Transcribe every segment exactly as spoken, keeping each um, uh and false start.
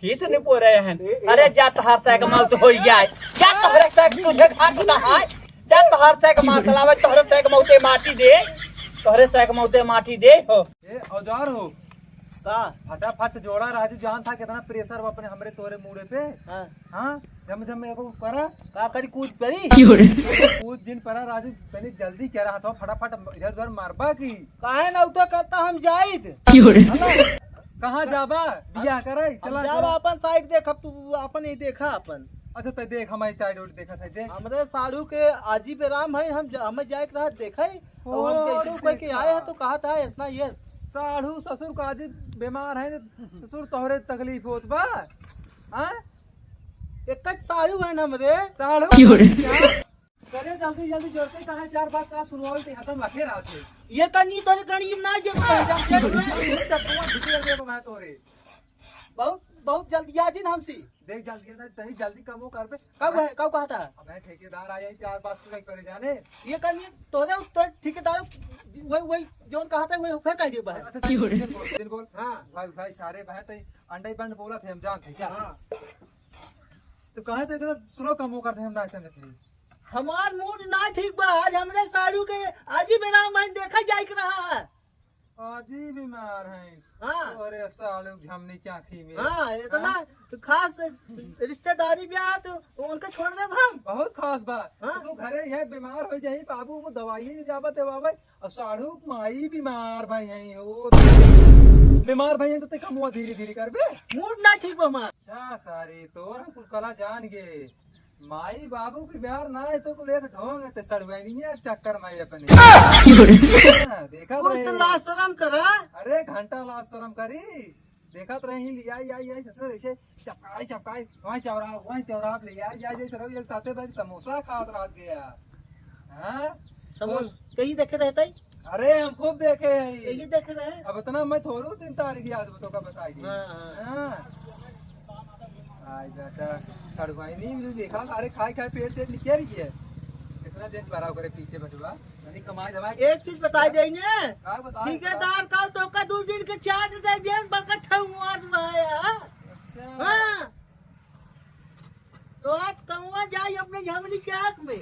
खींच नहीं पो रहे हैं। ए, ए। अरे जा तोहर सैक मौत हो जाए, जा तोहरे सैक तुझे घाट ना है, जा तोहर सैक मार चलावे, तोहरे सैक मौते माटी दे, तोहरे सैक मौते माटी दे हो। ए, औजार हो। का? फटाफट जोड़ा राजू, जान था कितना प्रेशर बा अपने हमरे तोरे मूड़े पे। हाँ। हाँ, जम जम एगो करा। का करी, कूद परी? क्यों रे? कूद जिन परा राजू, तनी जल्दी करा, हाथवा फटाफट इधर उधर मारबा की। काहे ना उतर करता हम जाइत। क्यों रे? कहाँ जाबा? बियाह करे, हम चला जाब चला। अपन साइड देख, अब तू अपन ही देखा अपन। अच्छा, तो देख, हमारी साइड और देखा था, देख। हमरे साढ़ू के आजी बेराम है, हम जा, हमें जाए के रहा देखे, तो हम ओ, कैसे कोई के देखा। आए हैं तो कहा था, ऐसा ये। साढ़ू ससुर का आजी बीमार है, ससुर तोहरे तकलीफ होत बा, हाँ? एक साढ़ू है ना हमरे। साढ़ू क्यों रे? क्या? करे जल्दी जल्दी जोड़ते कहाँ चार बात का सुनवाल ते खत्म रखे रहते। ये कनी तो गरीब ना जो पहचान ये चप्पुआ भितर दे बा तोरे। बहुत, बहुत जल्दी आ जी ना हमसे। देख जल्दी आ, तही जल्दी कमो कर बे। कब है, कब कहा था? अबे ठेकेदार आ जाए, चार बात सुनाई करे जाने। ये कनी तोरे उत्तर ठेकेदार वही, वही जोन कहा था, वही फिर कह दिए बा। अच्छा, चल, बोल, बोल। हाँ। भाई, भाई, सारे भाई, तही अंडे बंड बोला थे, हम जानते हैं, क्या? हाँ। तो कहे तो इतना स्लो कमो करते हैं, हम ना समझते। हमार मूड ना ठीक बा, आज हमरे साढ़ू के आजी बेराम है, देखा जाए के रहा है। आजी बीमार है। हाँ। अरे साढ़ू झमनी की आँखी में। हाँ, इतना हाँ? तो खास रिश्तेदारी भी आ तो उनका छोड़ दे हम। बहुत खास बा। हाँ? तो घरे यह बीमार हो जाई, बाबू को दवाई नहीं जाबा ते बाबा, अब साढ़ू माई बीमार भई हैं, ओ बीमार भई हैं, तो ते कमुआ धीरे धीरे करबे। मूड ना ठीक बा हमार। अच्छा, सारे तोर हम कुल कला जान गे। माई बाबू के प्यार ना है, तो कुल एक ढोंग है, ते सड़वैनिया के चक्कर में अपने। हाँ, देखा कुछ तो रहे। लाज शरम करा। अरे, घंटा लाज शरम करी। देखत रही, लिया, आई, आई, आई, ससुर, ऐसे चपकाई, चपकाई, वहीं चौराहा, वहीं चौराहा पे ले, आई, आई, आई, ससुर, एक साथे बैठ समोसा खात रहत गया। हाँ? समोस-, तो कहीं देखे रहता ही? अरे, हम खूब देखे हैं। कहीं देखे रहे? अब इतना मैं थोड़ू दिन तारीख याद बतो का बताई दी। हाँ, हाँ। हाँ। आई बेटा, सड़वाई नहीं, मुझे देखा, सारे खाए, खाए पेट से निकल रही है। इतना दिन भरा ओकरे पीछे बचवा। तनी कमाई धमाई। एक चीज बताई देई ने। का बताई? ठेकेदार का तोका दू दिन के चार्ज दे दियन, बकत है मुआस भाया। अच्छा। हाँ। तो आज कौआ जाई अपने झमनी के आँख में।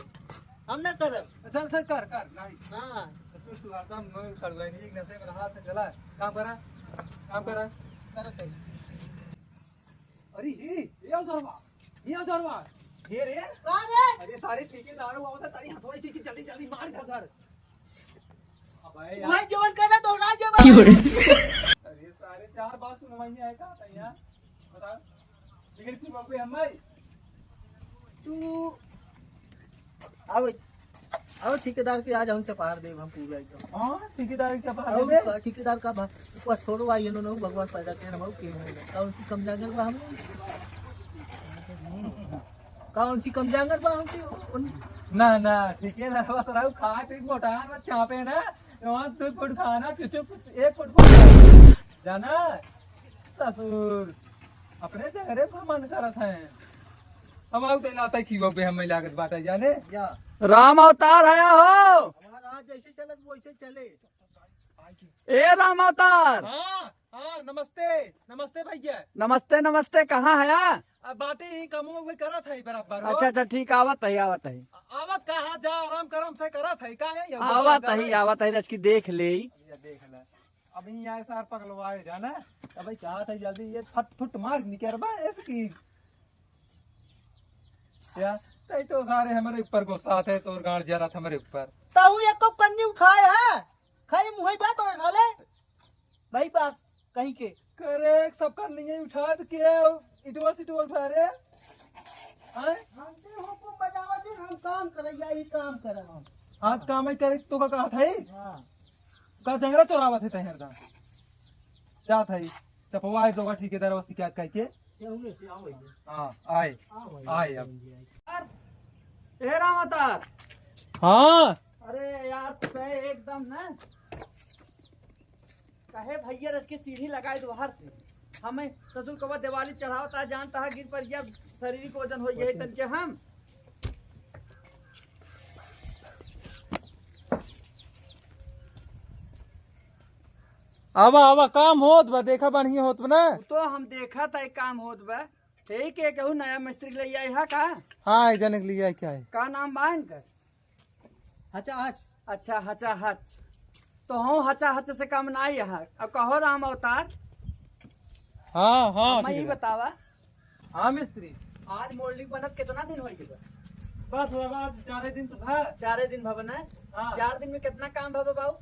हम ना करब। अच्छा, अच्छा, कर, कर, नहीं। हाँ। तो तू, तू हरदम मोए सड़ुआइनी एक नशे में रहा से चला। काम करा, काम करा। करत है। अरे हे, ये उधरवा, ये उधरवा, ये रे। का रे? अरे सारे ठेकेदार हुआ होता, तारी हथवा इची, इची, जल्दी, जल्दी मार इधर, उधर। अबे यार। वही जवन कहना दोहरा जे क्यों रे? अरे सारे चार बात सुनवाइए है, कहाँ था यहाँ? बता। लेकिन तू बाबू हम भाई। तू अब, अब ठेकेदार के आज हम चपार देब हम पूरा एकदम। हाँ, ठेकेदार के चपार अब देबे? का ठेकेदार का भा-, ऊपर छोड़ो, आई इन्होंने भगवान पैदा किया, हम के हैं? कौन सी कम जांगर बा हम? कौन सी कम जांगर बा हमसे? उन- ना, ना, ठेकेदार बस रहू, खा पी के मोटा मत चापे ना। वहाँ दो फुट खाना, चुचु फुट, एक फुट फुट। जाना? ससुर, अपने चेहरे पर मन करत है। हम आउ तेल आता की बबे हमें लागत बात है जाने। या। राम अवतार आया हो। हमारा हाथ जैसे चलत वैसे चले। ए राम अवतार। हाँ, हाँ, नमस्ते, नमस्ते भैया। नमस्ते, नमस्ते, कहाँ है? अब बाटे ही कमो में करत है बराबर हो। अच्छा, अच्छा, ठीक, आवत है, आवत है। आवत कहाँ जा, आराम करम से करत है, का है? आवत है, आवत है, रचकी देख ले। भैया देख ले। अभी यहाँ सार पकड़वाए जाना। अबे चाहत है जल्दी ये फट फुट मार निकरबा इसकी। या, तै तो सारे हमरे ऊपर गुस्सा थे, तोर गांड जरत हमरे ऊपर। ताऊ एको कन्नी उठाए है, खाली मुँह बात और साले। भाई पास कहीं के। करे, सब कन्नी उठा तो के इटवा सिटवा उठा रे। हैं? हमसे हुकुम बजावा दिन हम काम करैया, ई काम करब हम। हाथ काम ही करे तो का कहा था? हाँ। का जंगरा चोरावत है तैयार का? जात है, चपवा है तो का ठेकेदार वो शिकायत करके। केहू से आओ भैया। हाँ, आए। आओ भैया, आए अब। ए राम अवतार। हाँ। अरे यार, तू कहे एकदम ना, कहे भैया रच के सीढ़ी लगाए दो बाहर से। हमें ससुर कबा दिवाली चढ़ावता, जानता है गिर पर जब शरीर को वजन हो गए तन के हम। आवा, आवा, काम होत बा, देखा बढ़िया होत बा ना। उ तो हम देखा था, काम होत बा। ठीक है, केहू नया मिस्त्री के लिए आई है का? हाँ, एक जने के लिए आई क्या है? का नाम बा इनकर? हचा हच। अच्छा, हचा हच। तो हम हचा हच से कम ना आई है। अब कहो राम अवतार। हाँ, हाँ, मैं ठीक यही है। बतावा। हाँ मिस्त्री। आज मोल्डिंग बनत कितना दिन हो गया? बस बाबा, आज चारे दिन तो भा। चारे दिन भा बना? हाँ। चार दिन में कितना काम भा बाबू?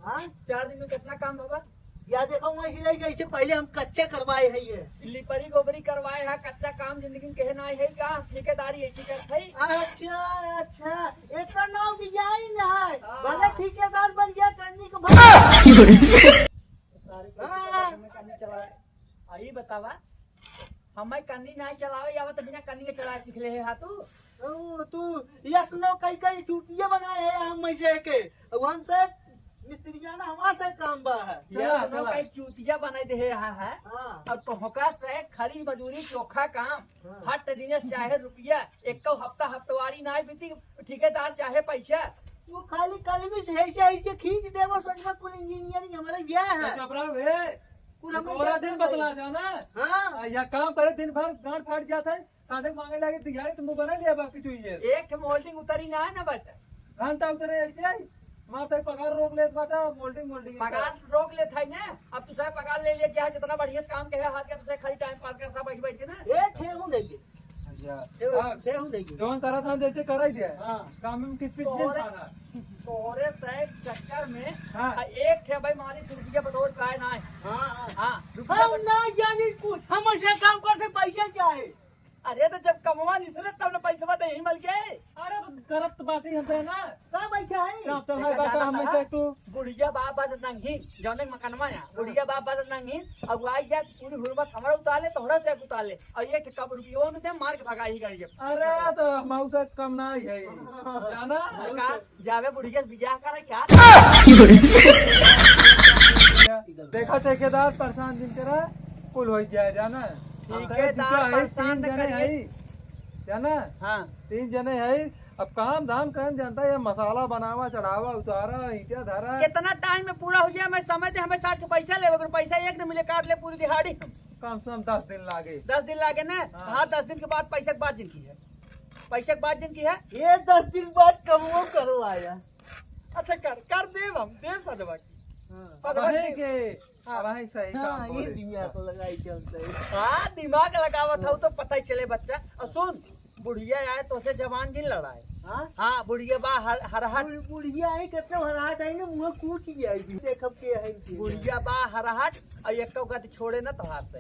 हाँ? चार दिन में कितना काम भा बा? या देखो, वहाँ से लेके ऐसे पहले हम कच्चा करवाए है ये। लिपरी गोबरी करवाए है, कच्चा काम जिंदगी में कहे ना है का? ठेकेदारी ऐसी करत है। अच्छा, अच्छा, एकर नाम डिजाइन है। हाँ। भले ठेकेदार बन गया, करने के बाद। सारे हाँ। काम में करनी चला। आ, ई बतावा, हमें कन्नी नाई चलावे आवा, तो बिना कन्नी के चलावे सीख ले है हा तू? ओ, तू यस नो कई कई चूतिया बनाए है हम में से के। अब हमसे मिस्त्रियाना हमारे से काम बा है। यस नो चला। कई चूतिया बनाए दे है हा, है? हाँ। अब तो होका से खरी मजूरी चोखा काम, हाँ। हट दिन चाहे रुपया, एक हफ्ता हफ्तवारी नाई बीती, ठेकेदार चाहे पैसा। तू खाली कलमी से ऐसे, ऐसे खींच देबो, सोचबा कुल इंजीनियरिंग हमारे ब्याह है। चुप रहो बे। कुल तू हमें पूरा क्या दिन करना बतला है? जाना। हाँ। आ, या काम करे दिन भर गांड फाट जात है, साँझे मांगे लागे दिहाड़ी तुम बना लिया बाकी तू ये। एक ठे मोल्डिंग उतरी ना है ना बेटा। घंटा उतरे ऐसे ही। माता पगार रोक लेत बाटा, मोल्डिंग, मोल्डिंग। पगार रोक लेत है ना, अब तू साहब पगार ले लिया, क्या है, जितना बढ़िया से काम कहे हाथ का, तू साहब खाली टाइम पास करता बैठ बैठ के ना। ए, ठेहू नहीं है। अच्छा। ठेहू, हाँ। ठेहू नहीं है। जौन करा था जैसे करा ही दिया। हाँ। काम में किस पिछले तोहरे, साला। तोहरे साहब चक्कर में हाँ। आ, एक ठे भाई मालिक रुपया बटोर पाए ना है। हाँ, हाँ। हाँ, रुपया हम बट- ना जानी कुछ, हम ऐसे काम करते, पैसा क्या है? अरे तो जब कमवा निसरे तब न पैसवा दे ही मल के। अरे तो करत तो बाटी हम ना। का बैठा है? का तो है देखा बात जाना हम था। से तू। बुढ़िया बाप बस नंगी, जौने मकनवा या। बुढ़िया बाप बस नंगी, अब आई जा पूरी हुरमत हमरा उतार ले, तोहरा से उतार ले। और ये कब रुपयो न दे, मार के भगा ही गाड़ी। अरे तो हम से कम ना ही है। जाना? का? जावे बुढ़िया से बियाह करे क्या? देखा ठेकेदार परेशान जिन करा, कुल हो जाए, जाना? ठेकेदार है, परेशान तीन न जने करिए। है, जाना? हाँ। तीन जने है, अब काम धाम करन जानता है, मसाला बनावा, चढ़ावा, उतारा, ईंटा धरा। कितना टाइम में पूरा हो जाए, मैं समय दे, हमें साथ के पैसा लेवे, अगर पैसा एक न मिले, काट ले पूरी दिहाड़ी। कम से कम दस दिन लागे। दस दिन लागे ना? हाँ। हाँ, दस दिन के बाद पैसा के बात जिनकी है। पैसा के बात जिनकी है। ये दस दिन बाद कमवो करवाया। अच्छा, कर, कर देब हम, देब सजवा के। हाँ। सजवा अब है के। के, हाँ। अब है सही हाँ, काम ये बोले। दिमाग लगाई चलते हैं। हाँ, दिमाग लगावत हूँ तो पता ही चले बच्चा। और सुन, बुढ़िया आए तो से जबान जिन लड़ाए। हाँ? हाँ, बुढ़िया बा हर, हरहट। बुढ़-, बुढ़िया आए कितना हरहट आई ना, मुँह कूट ही आई। देखब के है के। बुढ़िया बा हरहट, और एक तो गति छोड़े ना तोहार से।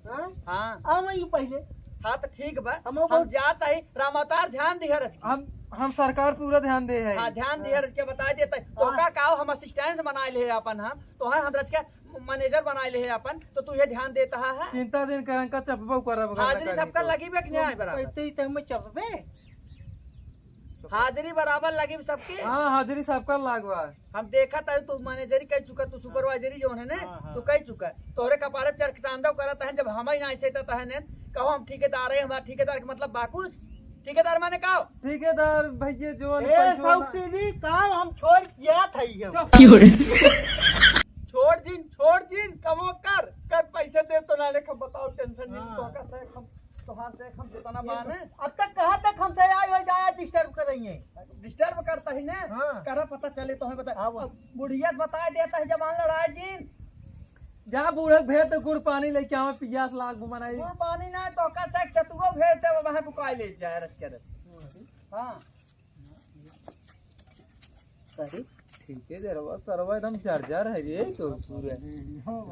हाँ? हाँ। आ वही पहले। हाँ, तो ठीक बा। हम हम बहुत जात ही, राम अवतार ध्यान दिहे रच के। हम, हम सरकार पूरा ध्यान दे है। हाँ, ध्यान दिहे रच के बताई देता है। तो हाँ। का, का हम असिस्टेंट बनाए ले अपन हम, तो है हम रच के मैनेजर बनाए ले अपन, तो तू ये ध्यान देता है। चिंता दिन करन का चपबो करब, हाजिरी सबका लगी बे कि नहीं बराबर? तो ही तो हमें चपबे। हाजिरी बराबर लगी सबके। हाँ, हाजिरी सबका लागवा। हम देखा था, तू मैनेजरी कह चुका, तू सुपरवाइजरी जो है ने, हाँ, हाँ। तू कह चुका। तोहरे कपारे चरक चांदव करत है, जब हम ही ना ऐसे तो है ने, कहो हम ठेकेदार है, हमारा ठेकेदार के मतलब बा कुछ? ठेकेदार माने का हो? ठेकेदार भैया जो ए, पैसा शौक ना से नहीं, काम हम छोड़ के जात है हम। चुप। छोड़ दिन, छोड़ दिन, कमो कर, कर पैसे दे तो ना लेखा बताओ, टेंशन नहीं, हाँ। तो का से हम तोहार देख हम जितना बान है। अब तक कहाँ तक हमसे आए हो जाए डिस्टर्ब कर रही हैं? डिस्टर्ब करता ही ना। हाँ। करा पता चले तो हमें बता। हाँ, वो। अब बुढ़िया के बताए देता है जबान लड़ाए जिन। जा बूढ़े के भेज दे गुड़ पानी लेके आवे, पियास लाग मनाई। गुड़ पानी ना तो का से सतुओ भेज दे, वहाँ बुकाई ले जाए रच के रच। हाँ। अरे, ठीक है, जरवा, सरवा एकदम जर्जर है रे, तो पूरे।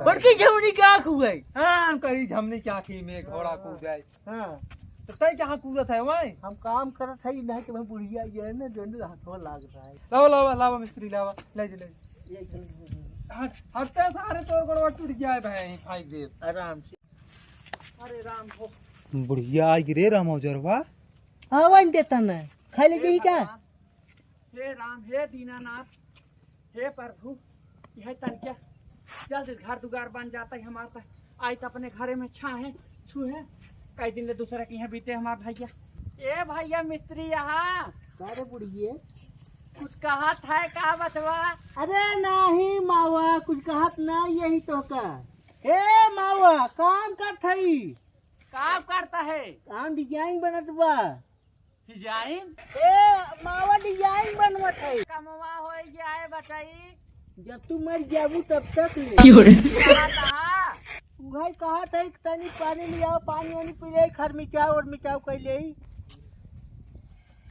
बड़की झमनी क्या खुआई? हाँ, करी झमनी क्या खी में घोड़ा कूद जाए। हाँ। तो तय कहाँ कूदत है वहीं? हम काम करत है, नहीं तो मैं बुढ़िया ये है ना, जो ना हाथों लाग रहा है। लावा, लावा, लावा मिस्त्री, लावा, ले जा, ले जा। ये, ये, ये, ये। हट, हटते सारे तो गोड़वा टूट गया है भाई, फेंक दे। आराम से। अरे राम हो। बुढ़िया आई रे राम औजरवा। आवन देता ना, खाली यही का? भगवान, हे राम, हे दीनानाथ, हे प्रभु, यह तनके जल्द घर दुआर बन जाता है हमार तक। आई तो अपने घरे में छाहे, छुहे, कई दिन ले दूसरा के यहाँ बीते हमार भैया। ए भैया मिस्त्री यहाँ। का रे बुढ़िए? कुछ कहत है का बचवा? अरे नाही मावा, कुछ कहत ना यही तो का। ए मावा, काम करत हई। काम करत है? काम design बनत बा। Design? ए मावा, design बनवत है। कमवा होई जाए बचाई। जब तू मर जाबू तब तक ले। क्यों रे? कहा, कहा? उहै कहत है कि तनी पानी लियाओ, पानी वानी पी ले, खर मिचाओ और मिचाओ कर ले।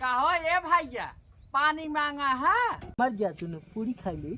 कहो ए भैया, पानी मांगा है? मर जा तू न, पूरी खाई ले।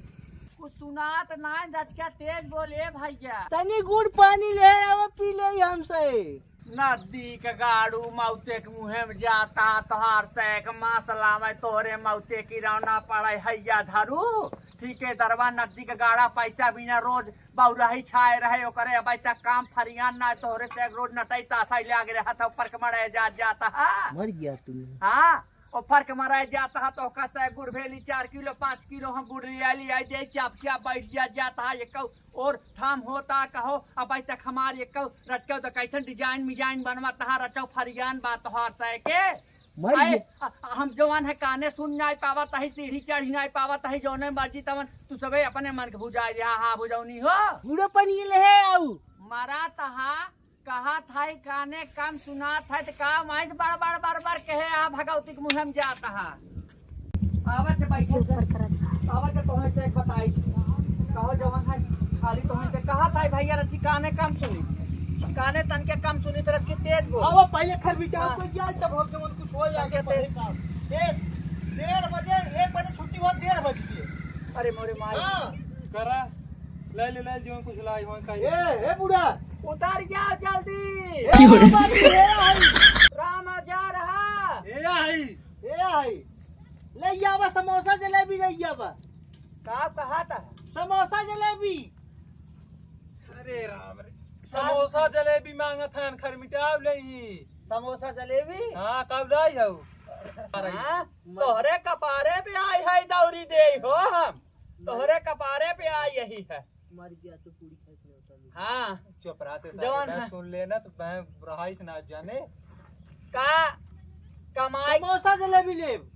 कुछ सुनात नाय, दचका तेज बोल ए भैया। तनी गुड़ पानी ले आओ, पी ले हमसे। नदी के गाड़ू मौते के मुँहे में जाता, तोहार से एक मास लावे, तोहरे मौते की रौना पड़े हैया धरू। ठीकेदरवा नदी के गाड़ा पैसा बिना रोज बौराही छाए रहे, ओकरे अबै तक काम फरियान ना, तोहरे से एक रोज नटई तासाई लाग रहा था, ऊपर के मड़े जात जाता है। मर गया तू। हाँ, ऊपर के मड़े जाता है, तो ओकर से गुड़ भेली चार किलो, पाँच किलो हम गुड़ ले आइली, आई दे, चाप चाप बैठ जा, जाता है, एक और थाम होता कहो, अबै तक हमार एक रचकौ तो कैसन design मिजाइन बनवा तहा, रचौ फरियान बा तोहार से के। मर आए, गया। अ, अ, हम जवान है, काने सुन नाई पावत है, सीढ़ी चढ़ी नाई पावत है, जौने मर्जी तवन, तू सबे अपने मन के बुझाई दिया, हाँ, बुझौनी हो। बूढ़ो पनिये ले है आऊ। मरा तहा, कहा था, काने कम सुनात है, त का माइस बड़ बड़ बड़ बड़ कहे, आ भगवती के मुँह में जात हा। आवत के पैसे से, आवत के तोहे से एक बताई, कहो जवन है, खाली तोहे से कहा था, भैया रची काने कम सुनी, काने तन के कम सुनी, तो रच की तेज बोल। अब पहले खर बिचार हाँ। कोई जाए, तब हम जवन कुछ हो जाए, तन के पहले तेज। काम। ए, डेढ़ बजे, एक बजे छुट्टी हुआ, डेढ़ बज गए। अरे मोरे माई। हाँ। करा, ले ले, ले, जो कुछ लाई हो, कहीं। ए, ए बूढ़ा। उतर जाओ जल्दी। ए, क्यों रे? बाबा जी, ए आई। राम आ जा रहा। ए आई। ए आई। ले आवा समोसा जलेबी ले आवा। का कहा था? समोसा जलेबी। अरे राम रे। समोसा जलेबी मांगत हन, खर मिटाव लेही। समोसा जलेबी? हाँ, कब लाई हऊ? हाँ, तोहरे कपारे पे आई है दौरी दे हो हम। तोहरे कपारे पे आई यही है। मर गया तो पूरी खाई के होता नहीं। हाँ। चुप रहते जवन सारे, है। सुन लेना तो मैं रहाइश ना जाने। का कमाई समोसा जलेबी लेब।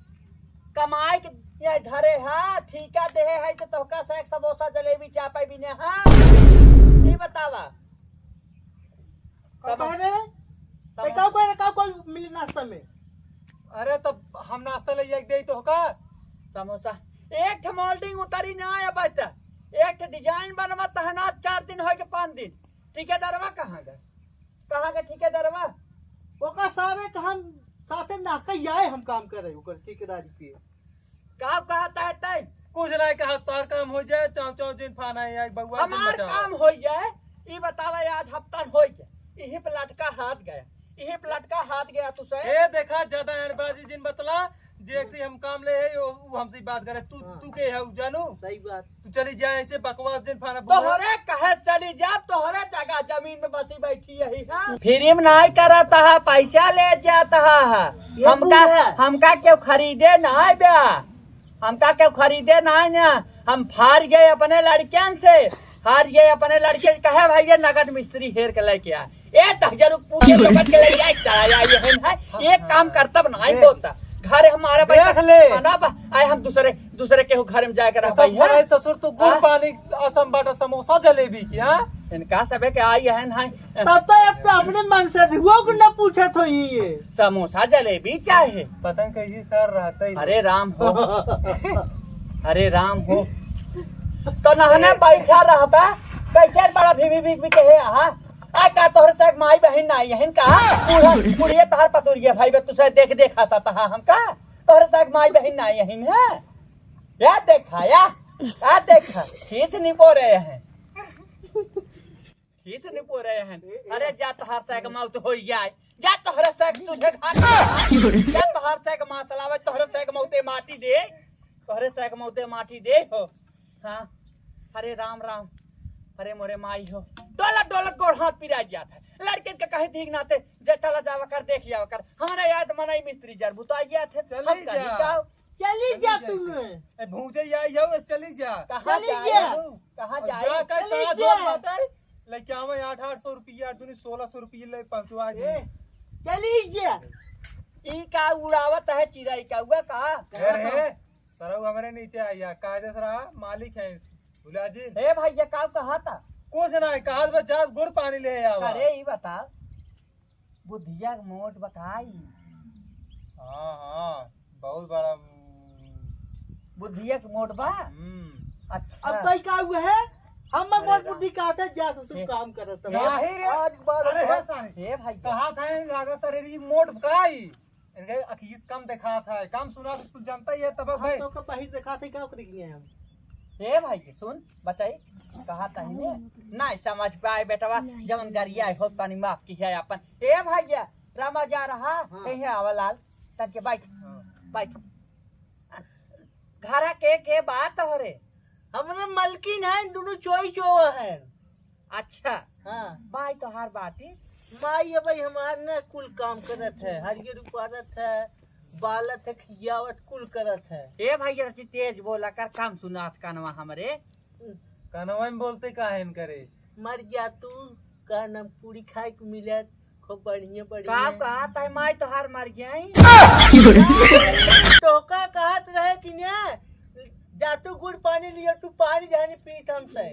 कमाई के ये धरे हा, ठीका देहे है तो तोहका से एक समोसा जलेबी चापे बिने हा। नहीं बतावा। और सम-, कहे रे? सम-, ते का कोई, का कोई मिली नाश्ता में? अरे तब हम नाश्ता ले जाके देई तोहका। समोसा। एक ठे molding उतरी ना आया बता। एक ठे design बनवा तहना चार दिन होए के पाँच दिन। ठेकेदारवा कहाँ गए? कहाँ गए ठेकेदारवा? ओका सारे के हम साथे ना कहियाए हम काम करे ओकर ठेकेदारी पे। का कहत है तै? कुछ नहीं कहत, तोर काम हो जाए, चाव चाव जिन फाना है, आई बउआ जिन हमार बचाओ। काम हो जाए, ई बतावा आज हफ्ता हो गया, इही पे लटका हाथ गया, इही पे लटका हाथ गया तू से। ए देखा, ज्यादा अड़बाजी जिन बतला, जे एक से हम काम ले है, उ, उ हमसे बात करे, तू, हाँ। तू के है, उ जानू? सही बात। तू चली जाए ऐसे बकवास जिन फाना बोला। तोहरे कहे चली जा, तोहरे जगह जमीन में बसी बैठी यही है। फिर नाई करत हा, पैसा ले जात हा। ये हमका, भी है। हमका क्यों खरीदे नाई बा? हमका क्यों खरीदे नाई ना? हम फार गए अपने लड़कियन से, हार गए अपने लड़के से। कहे भाई ये नगद मिस्त्री हेर के लेके आए। ए तहजरू पूरे लोगन के ले जाए, चला जाए ये है ना। एक काम करता बनाई ए। बोलता। घर हमारे भाई देख ले। खाना बा, आए हम दूसरे, दूसरे के घर में जाए के रहता ससुर है। है, ससुर तू गुड़ हाँ? पानी असम बाटा समोसा जलेबी की, हाँ? इनका सबे के आई है ना। तब तो अब तो अपने मन से धुओ को न पूछत हो ये। समोसा जलेबी चाहे। पता नहीं कैसी सर रहता ही। अरे राम हो। अरे राम हो। तो नहने बैठा रहबा, कैसे बड़ा भी, भी, भी, भी कहे, हाँ? आ का तोहरे तक माई बहिन नाई हन का? बूढ़ा, बुढ़िया तहार पतुरिया भाई बे, तुसे देख देख हंसत हा हमका? तोहरे तक माई बहिन नाई हन है? या देखा, या, या देखा, खीस निपोरे हैं। खीस निपोरे हैं। अरे जा तोहर से एक मौत हो जाए, जा तोहरे से एक सुधे घाट, जा तोहर से एक मासलावे, तोहरे से एक मौते माटी दे, तोहरे से एक मौते माटी दे हो। हाँ, हरे राम राम, हरे मोरे माई हो। डोलत डोलत गोड़ हाथ पिराइ जात है। लड़कन के कहे दीग नाते, जे चला जावा कर, देख जावा कर। हमारा याद मनाई मिस्त्री जर बुता गया थे। चली हम कहीं जा। जाओ। चली चली जा जा। तुम। ए, भूजे आई जाओ, बस चली जा। कहाँ चली जाए? जा। कहाँ और जाए? जा कर चली साथ जा। जोड़ बाटे, लेके आवे आठ, आठ सौ रुपया, दुनी सोलह सौ रुपया ले पहुँचवा दे। ए, चली जा। ई का उड़ावत है चिरई का, हुआ का? अरे, सरऊ हमरे नीचे आइया, कायदे से रहा, मालिक है भुला जी। ए भैया, का कहा था? कुछ ना, कहा बस जा गुड़ पानी ले आवा। अरे, ई बता, बुधिया के मोट बकाई। हाँ, हाँ, बहुत बड़ा, हम्म। बुधिया के मोट बा? हम्म। अच्छा। अब तई का हुआ है? हम अरे बहुत राम। बुद्धि कहा था, जा ससुर ए। काम करत है। नाही रे। आज बार अरे बार हे सारे। ए भाई। कहा था इन राजा सरेरी मोट बकाई। इनके अखीस कम देखा था, कम सुना तो तू जानता ही है तब हम भाई। तो का बाहिर देखा थे, का कर गए हम? ए भाई, सुन, बचाई, कहा तही ने, नहीं समझ पाए बेटवा, जवन गरिया हो तनी माफ की है अपन। ए भैया, रामा जा रहा, हाँ। कहीं आवा लाल, तन के बैठ, हाँ। बैठ। घरा के, के बात हो रे? हमरे मलकिन है, दोनों चोई चोवा है। अच्छा। हाँ। माई तोहार बाटी? माई अब हमार न कुल काम करत है, हरियर उपारत है, बालत है, खियावत कुल करत है। ए भैया, रची तेज बोला कर, काम सुनात कानवा हमरे। कानवा में बोलते काहे न करे? मर जा तू, का नाम पूरी खाए के मिलत, खूब बढ़िया, बढ़िया। का कहत है माई तोहार मर गया ही? तोका कहत रहे कि ने, जा तू गुड़ पानी लियो, तू पानी जानी पीत हमसे।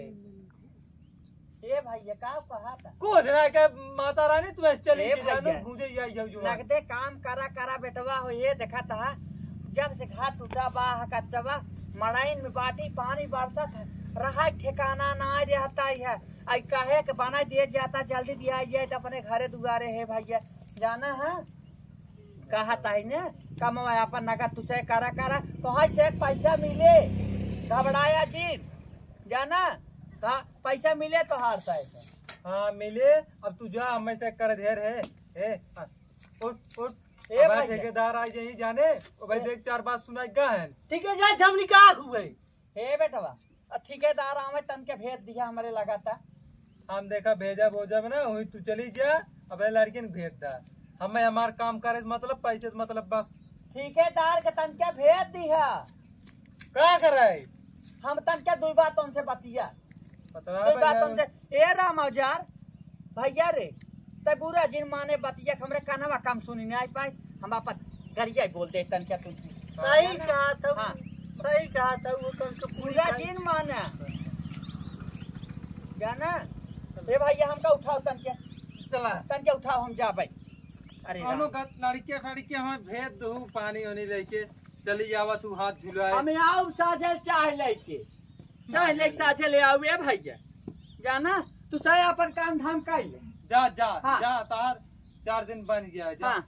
ए भैया, का कहत है? कुछ ना के माता रानी, तू ऐसे चली ए के जानो, भैया। भूजे या, या जुआ। नगदे काम करा, करा बेटवा हो, ये देखा था, जब से घर टूटा बा, कच्चा बा, मड़ाइन में बाटी, पानी बरसत है, रहा ठिकाना ना रहता ही है। आई काहे के बना दिए जाता, जल्दी दिया जाए तो अपने घरे दुआरे है भैया, जाना है? कहा ताई ने, कमवा अपन नगद तुसे करा करा, तोहार से पैसा मिले, घबराया जिन, जाना? हाँ, पैसा मिले तोहार से। हाँ, मिले। अब तू जा, हमें से कर ढेर है। ए, हाँ, उठ, उठ। ए अब भैया। ठेकेदार आ जाई जाने, ओ भाई ए। देख चार बात सुनाई का है। ठीक है, जा झमनी का हुए। हे बेटवा, आ ठेकेदार आवे तन के भेज दिया हमरे लगाता। हम देखा भेजा भोजा में ना, वही तू चली जा, अपने लड़किन भेज दा। हमें हमार काम करे से मतलब, पैसे से मतलब बस। ठेकेदार के तन के भेज दिया। का करे? हम तन के दुई बात उनसे बतिया। बतला दुई बात भैया। उनसे, ए राम औजार, भैया रे, ते बुरा जिन माने बतिया, हमरे कानवा कम सुनी नहीं पाई, हम आपन गरिया बोल दे तन के तुम। सही कहा था, हाँ। सही कहा था, वो तो उनके पूरी बुरा खाई। जिन माने। जाना? ए भैया, हमका उठाओ तन के। चला। तन के उठाओ, हम जाबे। अरे कोनो राम। गत लड़के फड़के हमें भेज दू, पानी ओनी लेके चली जावा तू हाथ झुलाए। हमें आओ साझे चाय लेके। चाय लेके साझे ले आओ ए भैया। जाना, तू सही अपन काम धाम कर ले। जा, जा, हाँ। जा, तार चार दिन बन गया है, जा। हाँ,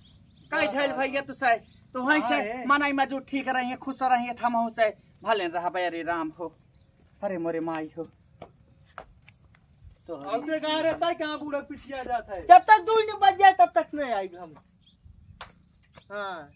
कह जा, झैल जा, भैया जा। तू सही, तो वहीं से हाँ, ए। मनई मजूर ठीक रही है, खुश रही है, हम से भले रहबे। अरे राम हो, अरे मोरे माई हो। तो अब देख आ रहता है कहाँ बूढ़ा पिछिया जाता है। जब तक दू नहीं बज जाए तब तक नहीं आएंगे हम। हाँ।